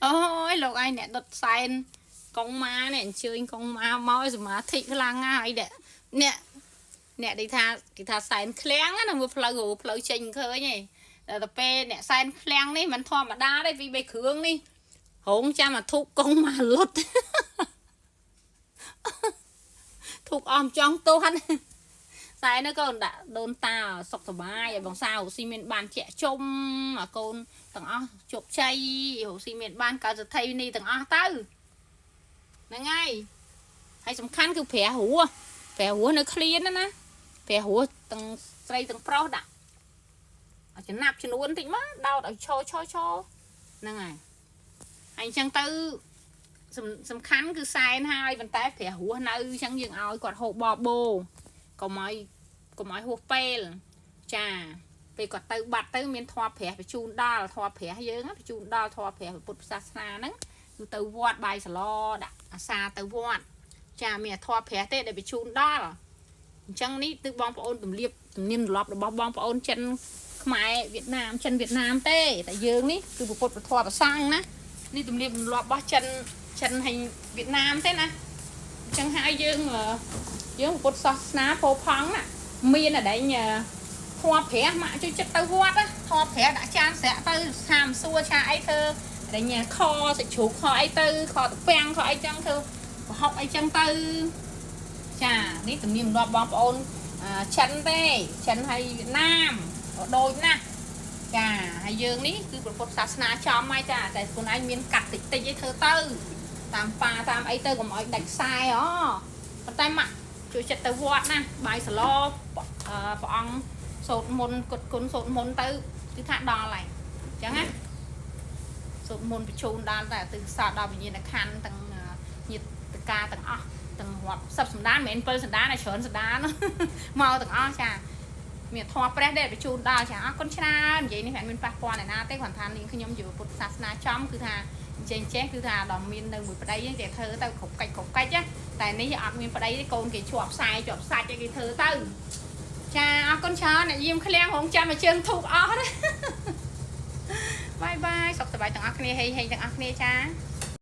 អូយលោកឯងអ្នកដុតសែនកងម៉ានេះអញ្ជើញកងម៉ាមកឲ្យសមាធិខ្លាំងណាស់ហើយអ្នកអ្នកអ្នកដែលថាគេថាសែនឃ្លាំងណាមើលផ្លូវផ្លូវចេញឃើញឯងតែទៅពេលអ្នកសែនឃ្លាំងនេះមិនធម្មតាទេពីបីគ្រឿងនេះរងចាំអាធូបកងម៉ាលុតធូបអស់ចង់ទោះហ្នឹងសែននោះកូនដាក់ដូនតាសុខសប្បាយឲ្យបងសាវស៊ីមានបានជាក់ជុំអាកូនទាំងអស់ជោគជ័យរកស៊ីមានបានកើតសទ្ធិនេះទាំងអស់ទៅហ្នឹងហើយហើយសំខាន់គឺព្រះរស់ព្រះរស់នៅឃ្លានណាណាព្រះរស់ទាំងស្រីទាំងប្រុសដាក់ឲ្យចំណាប់ចំនួនតិចមកដោតឲ្យឈរឈរឈរហ្នឹងហើយហើយអញ្ចឹងទៅសំសំខាន់គឺសែនហើយប៉ុន្តែព្រះរស់នៅអញ្ចឹងយើងឲ្យគាត់ហូបបបោកុំឲ្យកុំឲ្យហួសពេលចាពេលគាត់ទៅបាត់ទៅមានធម៌ព្រះបញ្ជូនដល់ធម៌ព្រះយើងបញ្ជូនដល់ធម៌ព្រះពុទ្ធសាសនាហ្នឹងគឺទៅវត្តបាយសឡដាក់អាសាទៅវត្តចាមានធម៌ព្រះទេដែលបញ្ជូនដល់អញ្ចឹងនេះគឺបងប្អូនទម្លាបទំនៀមទម្លាប់របស់បងប្អូនចិនខ្មែរវៀតណាមចិនវៀតណាមទេតែយើងនេះគឺពុទ្ធពធប្រសង់ណានេះទំនៀមទម្លាប់របស់ចិនចិនហើយវៀតណាមទេណាអញ្ចឹងហើយយើងយើងពុទ្ធសាសនាពោផង់ណាមានអដែងធម៌ព្រះម៉ាក់ជួយចិត្តទៅវត្តធម៌ព្រះដាក់ចានស្រាក់ទៅសាមសួរឆាអីធ្វើអដែងខសាច់ជ្រូកខអីទៅខតាពាំងខអីចឹងធ្វើប្រហុកអីចឹងទៅចានេះទំនៀមទម្លាប់បងប្អូនចិនទេចិនហើយវៀតណាមដូចណាស់ចាហើយយើងនេះគឺពុទ្ធសាសនាចំហើយចាតែខ្លួនឯងមានកាត់តិចតិចអីធ្វើទៅតាមប៉ាតាមអីទៅកុំឲ្យដាច់ខ្សែអូប៉ុន្តែម៉ាក់ជួយចិត្តទៅវត្តណាបាយសឡព្រះអង្គសូត្រមន្តគុតគុណសូត្រមន្តទៅគឺថាដល់ហើយអញ្ចឹងណាសូត្រមន្តបញ្ជូនដល់តែទិសដល់វិញ្ញាណខណ្ឌទាំងញាតិកាទាំងអស់ទាំងរាប់សិបសម្ដានមិនមែន7សម្ដានតែច្រើនសម្ដានមកទាំងអស់ចាមានធម៌ព្រះដែលបញ្ជូនដល់ចាអរគុណច្រើននិយាយនេះមិនមានប៉ះពាល់អ្នកណាទេគ្រាន់ថានាងខ្ញុំជាពុទ្ធសាសនាចំគឺថាចេះចេះគឺថាដល់មាននៅមួយប្តីគេធ្វើទៅគ្រប់កិច្ចគ្រប់កិច្ចតែនេះអត់មានប្តីទេកូនគេជាប់ខ្សែជាប់សាច់គេធ្វើទៅចាអរគុណច្រើនអ្នកយាមឃ្លាំងរងចាំឲ្យជើងធូបអស់ណាបាយបាយសុខសប្បាយទាំងអស់គ្នាហេហេទាំងអស់គ្នាចា។